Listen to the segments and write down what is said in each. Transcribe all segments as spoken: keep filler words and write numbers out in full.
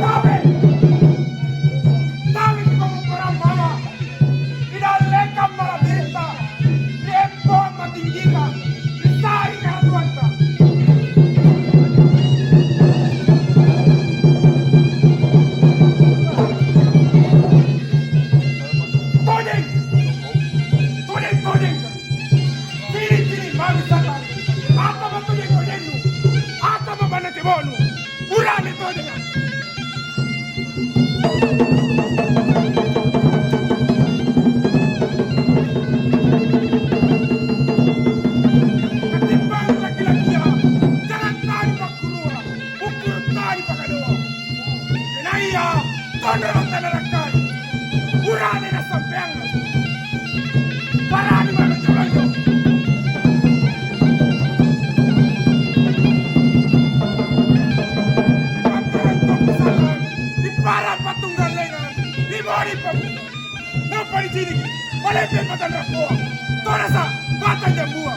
Tabe! Tabe ki pamupperang mama. Idallekang mala birita, rieppo matinggita, risari karatuanta. Tojeng! Tojeng, tojeng! Sini, sini, mami sata. Ata ma tojeng-tojennu? Ata ma banna cebonu? Urane tojeng. Ketimbang laki-lakia, jangan tadi pakkurua, ukur tadi pakadoa. Kenaiya, tonro tanarakkai. Urane nasampeang. Barani malonyo-lonyo. Dipakkarattong pisallang, diparang patung gallengang, dibori pabuka. Nappa diciniki, malempe patanrakkoa. Torasa, patang jambua.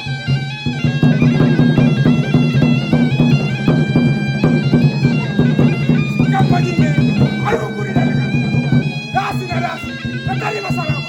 Kampajinne, arukuri dalekang. Dasi na dasi, natarima salam.